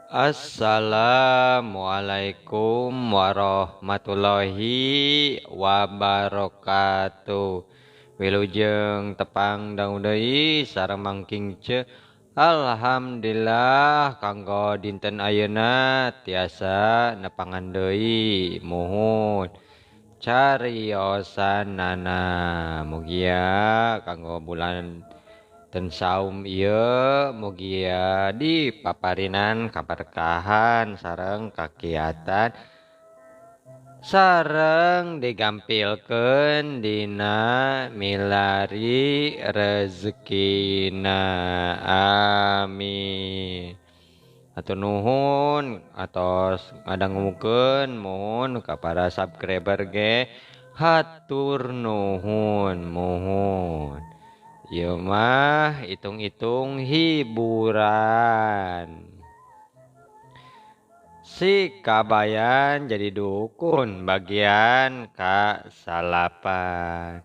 Assalamualaikum warahmatullahi wabarakatuh. Wilujeng tepang dangu deui sareng Mang Kingce. Alhamdulillah kanggo dinten ayeuna tiasa nepangan deui muhun cariosanana. Mugia kanggo bulan ten saum ieu mugia dipaparinan kaberkahan sareng kakiatan sareng digampilkeun dina milari rezekina. Amin. Hatur nuhun atos ngadangukeun muhun ka para subscriber ge hatur nuhun muhun. Ieu mah hitung-hitung hiburan. Si Kabayan jadi dukun bagian ka-salapan.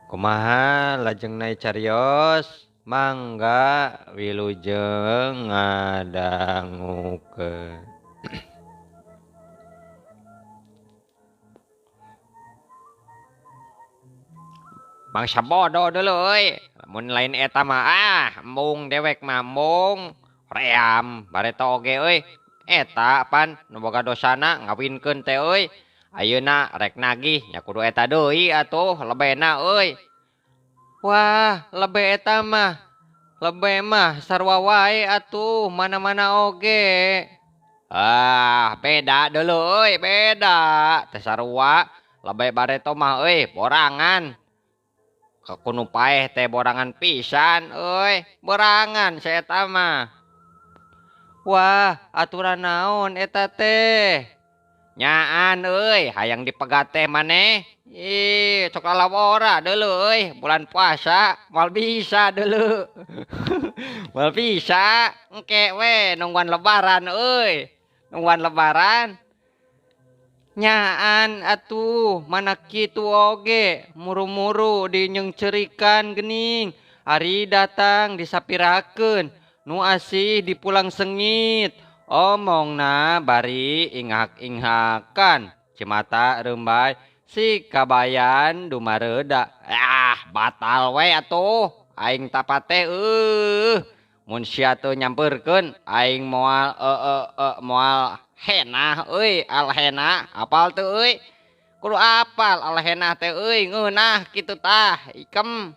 Kumaha lajengna carios? Mangga wilujeng ngadangukeun. Bangsa bodoh dulu euy. Mun lain eta mah ah embung dewek mah embung ream bareto oge euy. Eta pan nu boga dosana ngawinkeun teh euy. Ayeuna rek nagih nya kudu eta deui atuh lebena euy. Wah, lebe eta mah. Lebe mah sarua wae atuh mana-mana oge. Ah, beda dulu euy, beda. Teh sarua lebe bareto mah euy borangan. Kunu paeh teh borangan pisan euy, borangan saeta mah. Wah, aturan naon eta teh? Nyaan euy, hayang dipegat teh maneh. Ih, cok lalawora deuleu euy, bulan puasa moal bisa deuleu. Moal bisa, engke we nungguan lebaran euy. Nungguan lebaran. Nyaan atuh, mana kitu oge, muru-muru dinyengcerikan gening. Ari datang disapirakeun, nu asih dipulang sengit. Omongna bari ingak-inghakan, cimata rembay si Kabayan dumareuda. Ah, batal we atuh, aing tapate eueuh. Mun sia teu nyampeurkeun aing moal moal henah euy, alhena apal teu euy? Kudu apal alhena teh euy, ngeunah kitu tah ikem.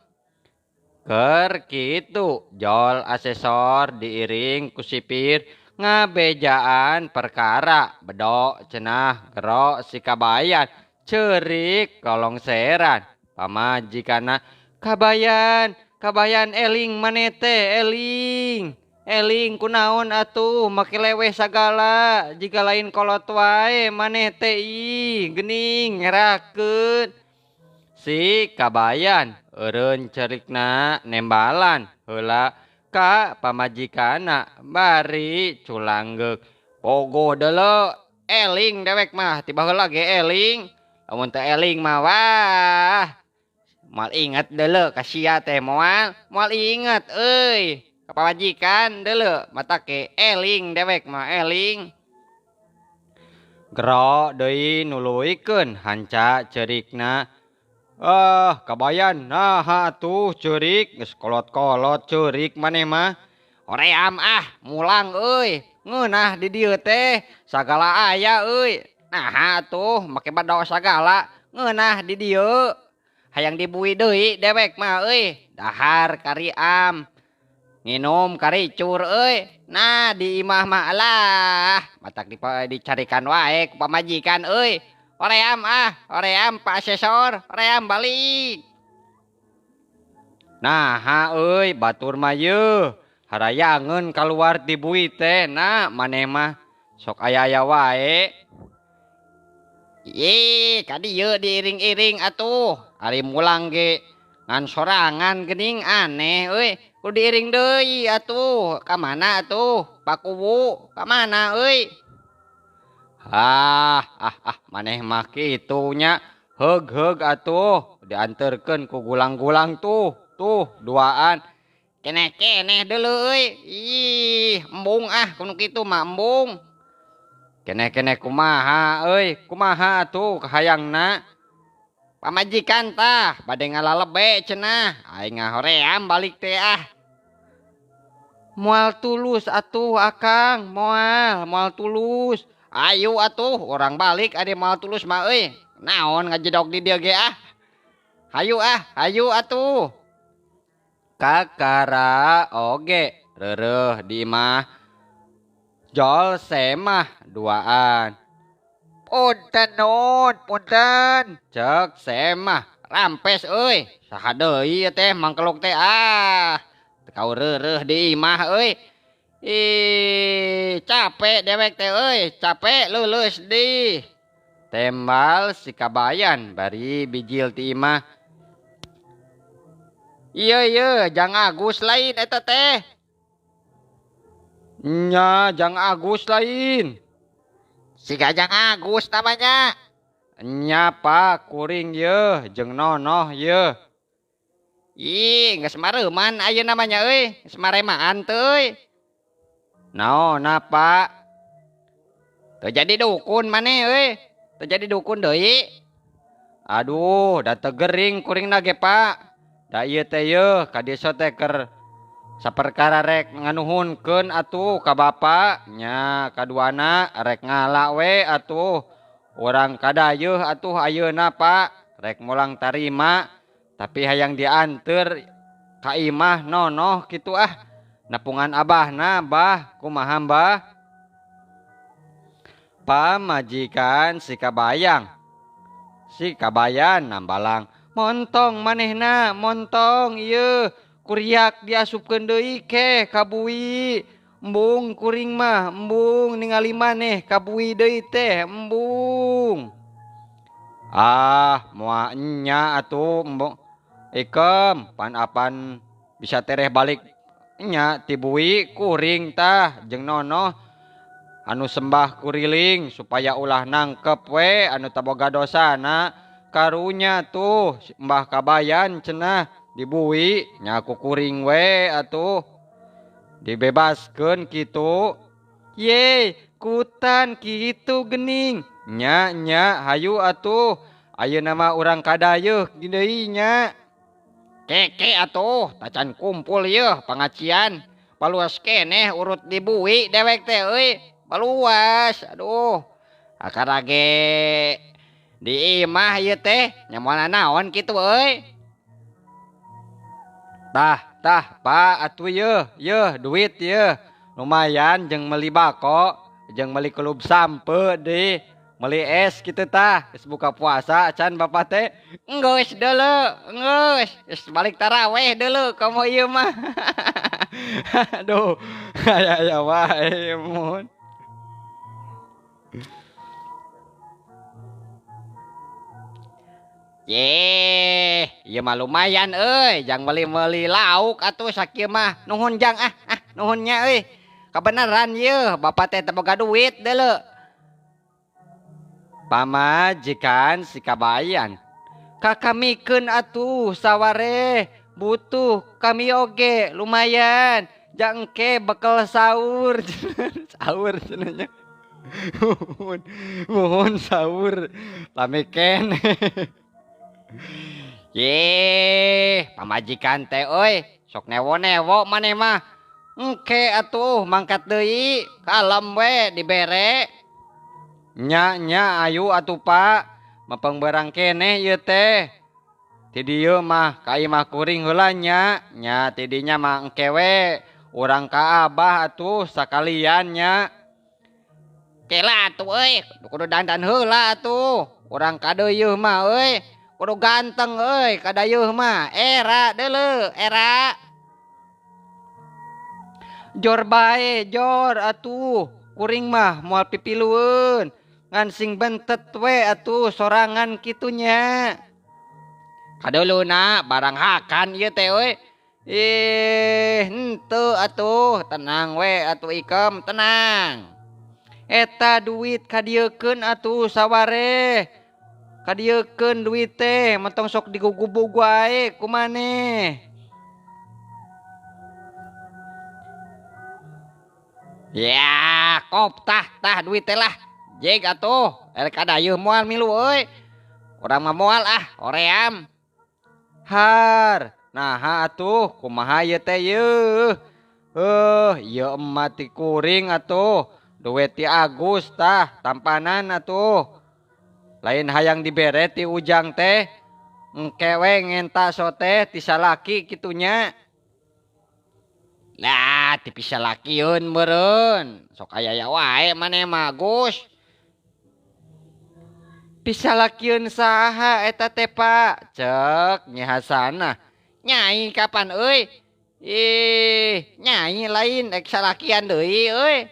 Keur kitu jol asesor diiring ku sipir ngabejaan perkara bedok cenah gero si Kabayan ceurik kolongseran. Pamajikanna Kabayan, Kabayan eling maneh teh eling. Eling kunaon atuh make leweh sagala jika lain kolot wae maneh teh ih geuning ngerakeun. Si Kabayan eureun cerikna nembalan heula ka pamajikanna bari culanggeuk. Pogo deuleu eling dewek mah tiba heula ge eling. Lamun teu eling mah wah moal inget deuleu ka sia teh moal, moal inget euy. Kapawajikan deuleu mata ke eling dewek mah eling. Gero deui nuluykeun hanca ceurikna. Ah, Kabayan naha atuh ceurik geus kolot-kolot ceurik maneh mah. Hoream ah mulang euy, ngeunah di dieu teh sagala aya euy. Naha atuh make bedog sagala ngeunah di dieu. Hayang dibui deui dewek mah euy, dahar kariam. Nginum karicur euy. Nah di imah mah alah matak dicarikan wae ku pamajikan euy. Hoream ah, hoream Pak Asesor, hoream balik. Naha euy batur mah yeuh, harayangeun kaluar dibui teh nah maneh mah sok aya-aya wae. Ih, ka dieu diiring-iring atuh. Ari mulang ge ngan sorangan geuning aneh euy. Kudu diiring deui atuh. Ka mana atuh? Pak Kuwu, ka mana euy? Ah, ah, ah, maneh mah kitu nya. Heug-heug atuh dianterkeun ku gulang-gulang tuh, tuh duaan. Keneh-keneh deuleu euy. Ih, embung ah kuno kitu mah embung. Keneh-keneh kumaha euy, kumaha atuh kahayangna? Pamajikan tah bade ngalalebe cenah, aing ngahoream balik teh ah. Moal tulus atuh akang, moal tulus. Ayo atuh urang balik ade moal tulus mah euy. Naon ngajedog di dieu ge ah. Hayu ah, hayu atuh. Kakara oge reureuh di imah. Jol semah duaan. Punten nun, punten. Cek semah rampes euy. Saha deui ieu teh mangkeluk teh ah. Teu kau reureuh di imah euy. Ih, capek dewek teh euy, capek leuleus di. Tembal si Kabayan bari bijil ti imah. Iya iya, Jang Agus lain eta teh. Nya, Jang Agus lain. Siga Jang Agus namanya. Nya Pak, kuring yeuh jeung nonoh yeuh. Ih, geus mareuman ayeuna mah nya euy, geus maremaan teu euy. Naonna Pak? Teu jadi dukun maneh euy. Teu jadi dukun deui. Aduh, da teu gering kuringna ge Pak. Da ieu teh yeuh ka desa teh keur saperkara rek nganuhunkeun atuh ka bapa nya kaduana rek ngala we atuh. Urang kadayeuh atuh ayeuna Pak, rek mulang tarima tapi hayang dianteur ka imah nonoh kitu ah. Nepungan abahna bah, kumaha bah? Pamajikan si Kabayang. Si Kabayan nambalang. Montong manehna, montong ieu kuriak diasupkeun deui ke ka bui. Embung kuring mah, embung ningali maneh ka bui deui teh, embung. Ah, moal nya atuh embung. Ikem pan apan bisa tereh balik nya ti bui kuring tah jeung nonoh anu sembah kuriling supaya ulah nangkep we anu taboga dosana. Karunya tuh Mbah Kabayan cenah dibui nya ku kuring we atuh dibebaskeun kitu. Ye kutan kitu gening nya nya hayu atuh ayeuna mah urang kadayeuh deui nya. Keke atuh tacan kumpul yeuh pangacian paluas keneh urut dibui dewek teh euy paluas aduh akara ge di imah ieu teh nya moal naon kitu euy. Tah tah Pak atuh yeuh yeuh duit yeuh lumayan jeung meuli bako jeung meuli kulub sampe deui meuli es kitu tah geus buka puasa can bapak teh. Enggeus deuleu enggeus geus balik taraweh deuleu komo ieu mah. Aduh aya-aya wae mun. Yeh, ieu mah lumayan euy, jang meuli-meuli lauk atuh sakieu mah. Nuhun jang ah, ah nuhun nya euy. Kabeneran yeuh, bapak teh teu boga duit deuleu. Pamajikan si Kabayan. Kakamikeun atuh saware, butuh kami oge lumayan. Jang engke bekel sahur. Sahur cenah nya. Muhun sahur lami keneh. Yeh, pamajikan teh euy, sok newo-newo maneh mah. Engke atuh mangkat deui, kalem we dibere. Nya nya ayu atuh Pak, mepeng berang keneh ieu teh. Ti dieu mah ka imah kuring heula nya, nya ti dinya mah engke we urang ka abah atuh sakalian nya. Kela atuh euy, kudu dandan heula atuh. Urang ka deuyeuh mah euy. Kudu ganteng euy kadayeuh mah. Era deuleu, era. Jor bae, jor atuh. Kuring mah moal pipilueun. Ngan sing bentet we atuh sorangan kitunya. Kadeuluna barang hakan ieu teh euy. Ih, henteu atuh, tenang we atuh ikem, tenang. Eta duit kadieukeun atuh saware. Kadieukeun duit teh mentong sok digugubug wae ku maneh. Ya, kop tah tah duit teh lah. Jeg atuh, erek kadayeuh moal milu euy. Urang mah moal ah, hoream. Har, naha atuh kumaha ieu teh yeuh. Heuh, ieu emak ti kuring atuh. Duit ti Agus tah tampanan atuh. Lain hayang dibere ti Ujang teh. Engke we ngenta sote ti salaki kitu nya. Lah, ti pisalakieun meureun. Sok aya wae maneh mah, Gus. Pisalakieun saha eta teh, Pak? Cek Nyi Hasanah. Nyai kapan euy? Ih, nyai lain ek salakian deui euy.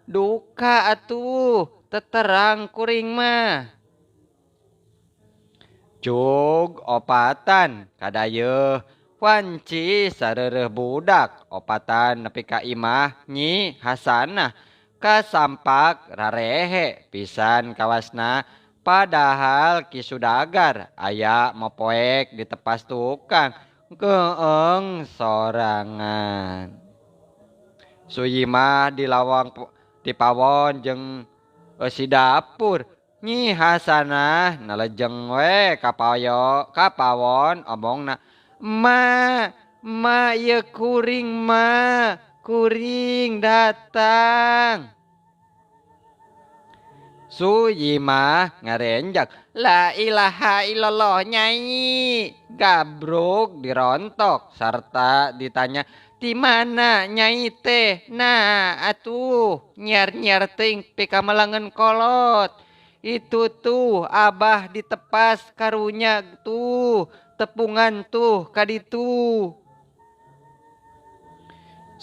Duka atuh, teterang kuring mah. Cug opatan kadayeuh wanci sareureuh budak opatan nepi ka imah Nyi Hasanah kasampak rarehe pisan kawasna padahal Ki Sudagar aya mopoek ditepas tukang keeng sorangan. Suyimah di lawang di pawon jeung si dapur. Nyi Hasanah nalejeng we kapayo kapawon omongna, "Ma, ma ieu kuring ma, kuring datang." Suyimah ngarenjak, "La ilaha illallah nyai." Gabruk dirontok sarta ditanya, "Di mana nyai teh?" "Nah, atuh nyiar-nyiar teuing pikamelangeun kolot. Itu tuh abah ditepas karunya tuh, tepungan tuh kaditu."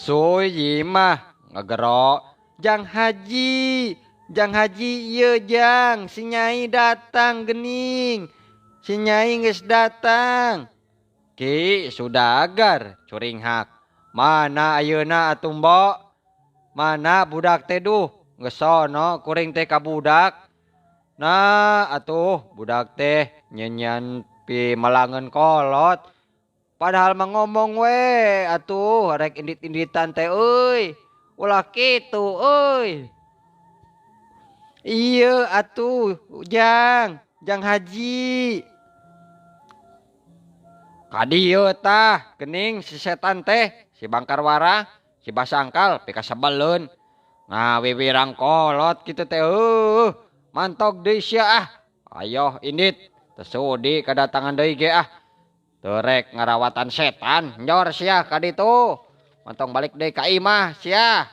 Suyimah ngegero, "Jang Haji, Jang Haji ieu jang, si nyai datang gening. Si nyai geus datang." Ki Sudagar curinghak, "Mana ayeuna atuh mbok? Mana budak teh duh? Geus sono kuring teh ka budak." "Nah atuh budak teh nyenyan pi melangeun kolot. Padahal mah ngomong we atuh rek indit-inditan teh euy. Ulah kitu euy." "Ieu atuh Jang, Jang Haji." Ka dieu tah geuning si setan teh, si Bangkarwara, si Basangkal pikasebeleun. Ngawiwirang kolot kitu teh heuh. Mantok deui sia ah. Ayoh indit, teu sudi kadatangan deui ge ah. Teu rek ngarawatan setan, njor sia ka ditu. Mantong balik deui ka imah sia.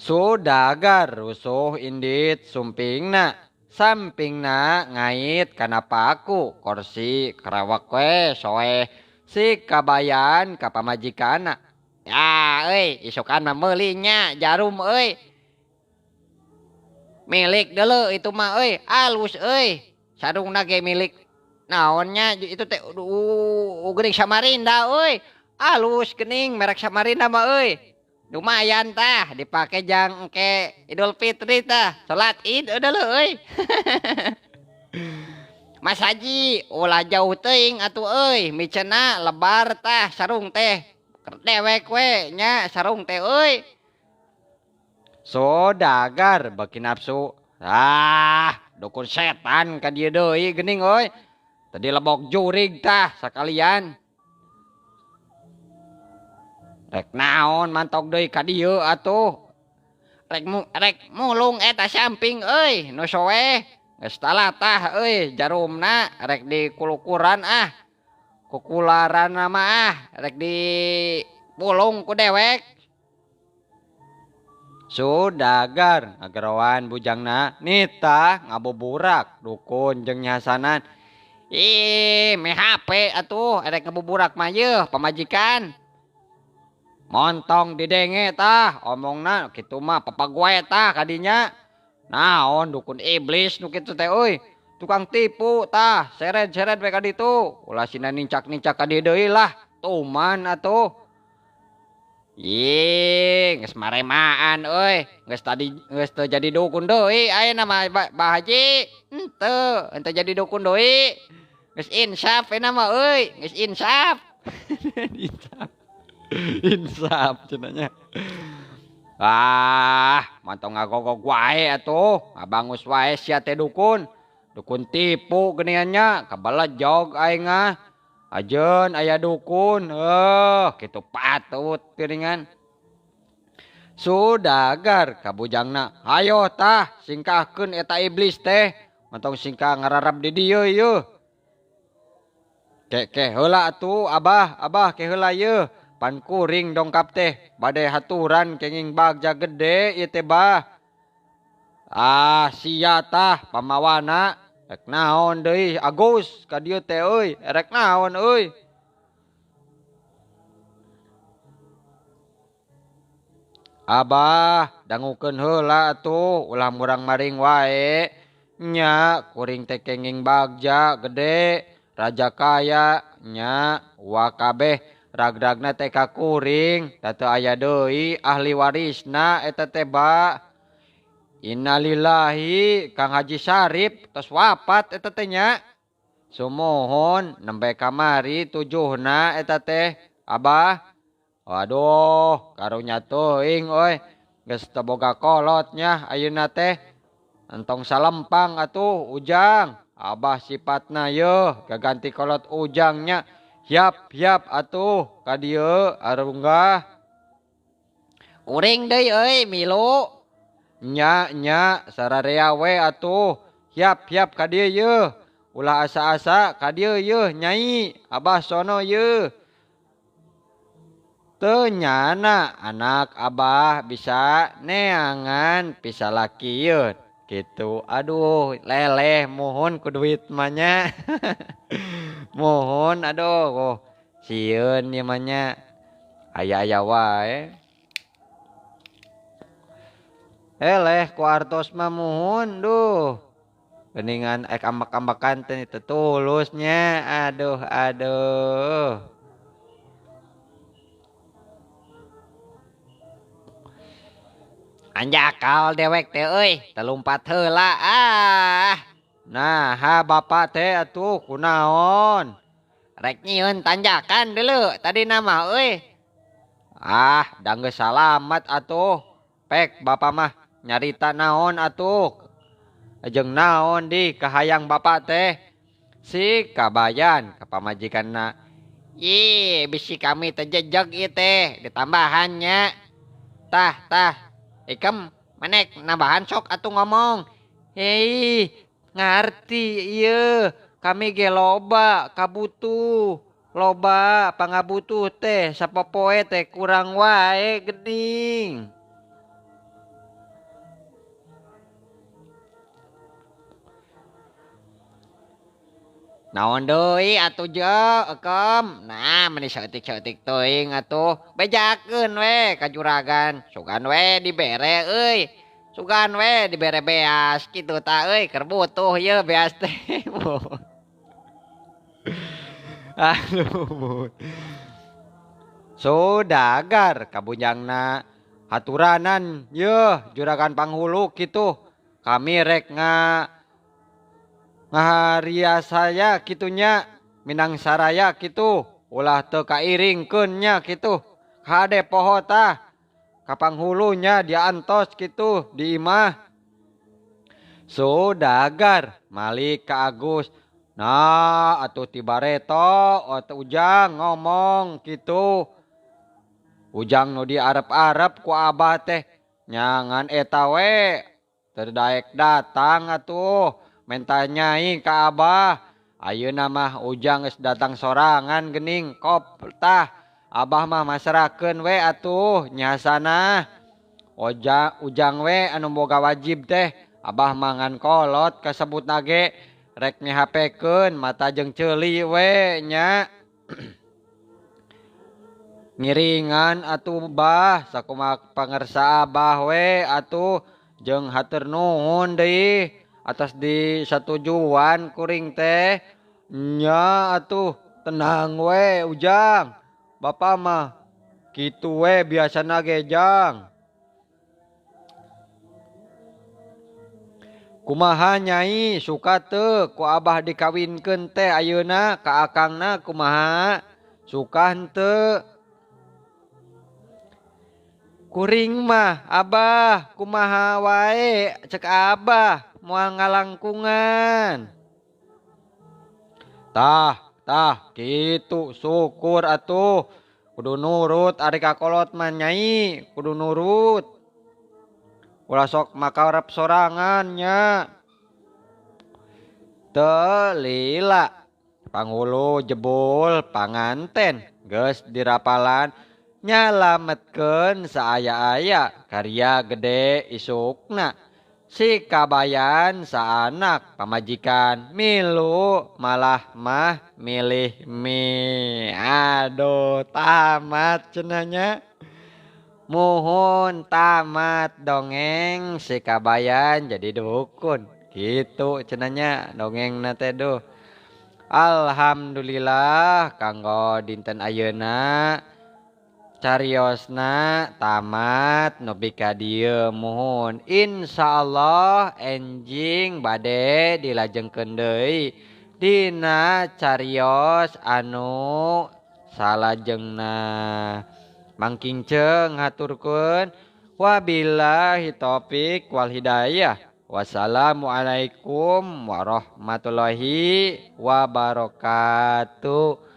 Sudagar rusuh indit sumpingna, sampingna ngait kana paku korsi kerawak we soeh si kabayan ka pamajikanna. "Ya euy, isukan mah meuli nya jarum euy. Milik deuleu itu mah euy, alus euy. Sarungna ge milik naonnya itu teh geuning Samarinda euy. Alus geuning merek Samarinda mah euy. Lumayan tah dipake jang engke Idul Fitri tah, salat Id deuleu euy." "Mas Haji, ulah jauh teuing atuh euy, miceuna lebar tah sarung teh. Dewek we nya sarung teh euy." Sudagar beuki nafsu. "Ah, dukun setan ka dieu deui geuning euy. Tadi lebok jurig tah sakalian. Rek naon mantok deui ka dieu atuh. Rek mulung eta samping euy, nu soeh. Geus talatah euy jarumna rek dikulukuran ah. Kukularan mah ah, rek dipulung ku dewek." Sudagar ngageroan bujangna nitah ngabuburak dukun jeung Nyi Hasanan. "Ih, meh HP atuh erek ngabuburak mah yeuh pamajikan. Montong didenge tah omongna kitu mah papagoe tah kadinya. Naon dukun iblis nu kitu teh euy. Tukang tipu tah, seret-seret we ka ditu. Ulah sina nincak-nincak ka dieu deui lah, tuman atuh." "Ih, geus maremaan euy, geus tadi geus teu jadi dukun deui ayeuna mah Bah Haji. Henteu, henteu jadi dukun deui. Geus insaf ayeuna mah euy, geus insaf." Insaf. Insaf cenah nya. Ah, mantong ngagogog wae atuh, ngabangus wae sia teh dukun. Dukun tipu geuningan nya, kabalejog aing ah. Ajeun aya dukun, kitu patut geuningan. Sudagar kabujangna, hayo tah singkahkeun eta iblis teh, mantong singkah ngararab di dieu yeuh. Ke heula atuh abah, abah ke heula yeuh. Pan kuring dongkap teh bade haturan kenging bagja gede ieu teh bah. Ah sia tah pamawana rek naon deui Agus ka dieu teh euy, rek naon euy. Abah dangukeun heula atuh ulah murang-maring wae. Nya kuring teh kenging bagja gede raja kaya nya wakabeh ragragna teh ka kuring da teu aya deui ahli warisna eta teh ba. Innalillahi Kang Haji Sarip tos wafat eta teh nya. Sumuhun nembe kamari tujuhna eta teh abah. Waduh karunya teuing euy geus teu boga kolot nya ayeuna teh. Entong salempang atuh ujang abah sifatna yeuh gaganti kolot ujangnya. Hiap hiap atuh ka dieu arunggah. Kuring deui euy milu. Nya nya sararea we atuh. Hiap hiap ka dieu yeuh. Ulah asa-asa ka dieu yeuh nyai abah sono yeuh. Teu nyana anak abah bisa neangan pisalaki yeuh. Gitu. Aduh leleh mohon ku duit mah nya. Mohon aduh oh, sieun ieu mah nya. Aya-aya wae. Eleh ku artos mah muhun duh. Geuningan ek ambek-ambekan teh teu tulus nya. Aduh aduh. Anjakal dewek teh euy, teu lumpat heula ah. Nah, ha bapak teh atuh kunaon? Rek nyieun tanjakan deuleu tadi nama euy. Ah, da geus salamat atuh. Pek bapak mah nyarita naon atuh. Jeung naon di kahayang bapak teh? Si kabayan ka pamajikanna. Ih, bisi kami teh jejeg ieu teh ditambahan nya. Tah, tah. Ikem manek nambahan sok atuh ngomong. Hei, ngarti ieu kami ge loba kabutuh. Loba pangabutuh teh sapopoe teh kurang wae geuning. Naon deui atuh je ekem. Nah, meni saeutik-saeutik teuing atuh. Bejakeun we ka juragan. Sugan we dibere euy. Sugan we dibere beas kitu ta euy, keur butuh ieu beas teh. Aduh. Sudagar kabujangna haturanan yeuh juragan panghulu kitu. Kami rek ngaharia saya kitunya minang saraya kitu ulah teu kairingkeun nya kitu. Kade poho tah ka panghulunya diantos kitu di imah. Sudagar malik ka Agus. Nah atuh ti bareto atuh ujang ngomong kitu. Ujang nu diarep-arep ku abah teh nyangan eta we teu daek datang atuh menta nyai ka abah. Ayeuna mah ujang geus datang sorangan geuning kop tah. Abah mah masrakeun we atuh nyasana. Oja ujang we anu boga wajib teh. Abah mah ngan kolot kasebutna ge rek ngehapekeun mata jeung ceuli we nya. Ngiringan atuh bah sakumaha pangersa abah we atuh jeung hatur nuhun deui atas di satujuan kuring teh. Nya atuh tenang we ujang. Bapa mah kitu we biasana ge jang. Kumaha nyai suka teu ku abah dikawinkeun teh ayeuna ka akangna kumaha? Suka henteu? Kuring mah Abah kumaha wae cek Abah moal ngalangkungan. Tah tah kitu syukur atuh kudu nurut ari kakolot mah nyai kudu nurut. Ulah sok makarep sorangan nya. Teu lila panghulu jebul panganten geus dirapalan nyalametkeun saaya-aya karya gede isukna. Si kabayan saanak pamajikan milu malah mah milih mie. Aduh tamat cenah nya. Muhun tamat dongeng si kabayan jadi dukun. Gitu cenah nya dongengna teh duh. Alhamdulillah kanggo dinten ayeuna cariosna tamat nepi ka dieu muhun. Insyaallah enjing bade dilajengkeun deui dina carios anu salajengna. Mangkinceng haturkeun wabillahi taufik wal hidayah. Wassalamualaikum warahmatullahi wabarakatuh.